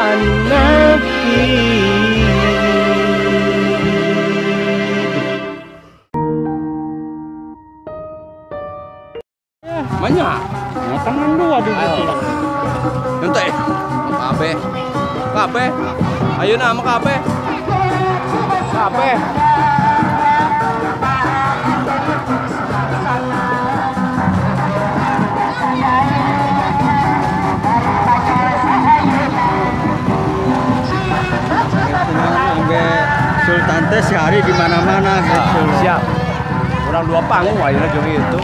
an-nasyid. Banyak. Tangan dua di situ. Nanti. Kabeh. Kabeh. Ayo nama kabeh. Kabeh. Sultan teh sehari di mana-mana gitu. Siap. Orang dua panggung ayeuna jeung itu.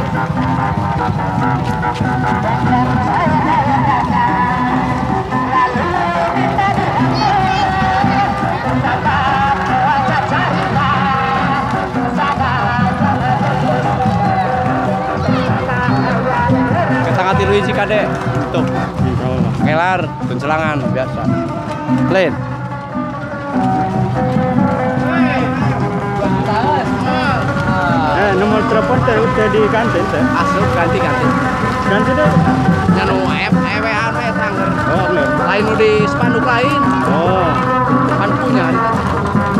Kita ngatiru hiji kade. Tuh. Ngelar, bencelangan biasa. Lain. Nomor telepon udah diganti teh. Asup ganti. Ganti deh. Nya nu F E W A teh tangger. Oh, lain nu di spanduk lain. Oh. Kan punya.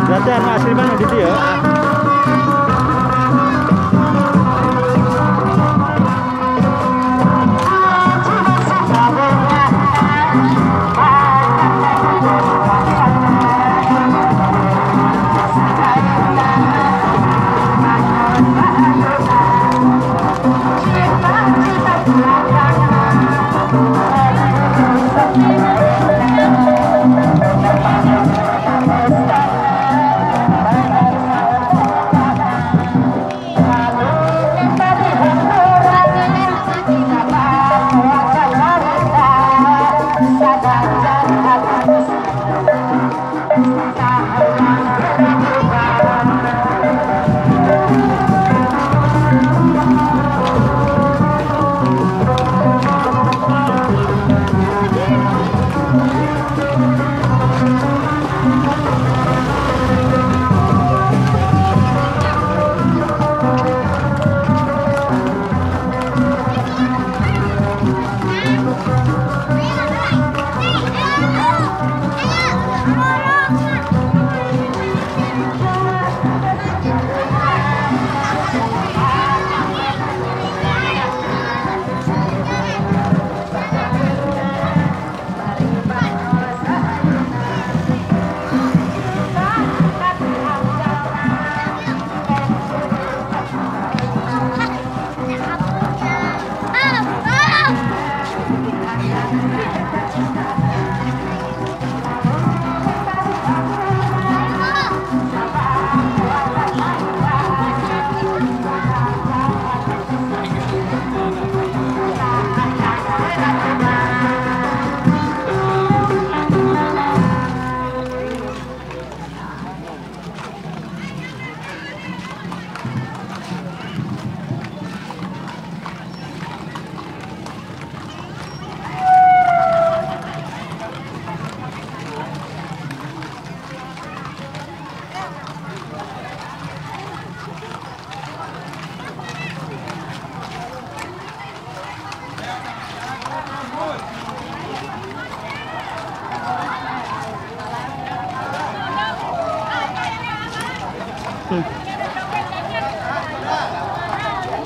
Berarti anu asli mana di dieu?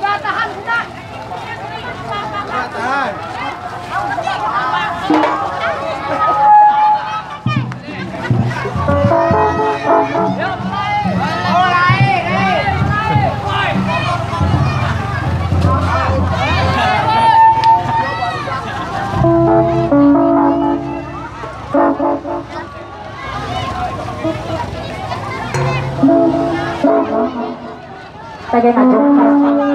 Udah tahan, udah. Tahan. Bagaimana?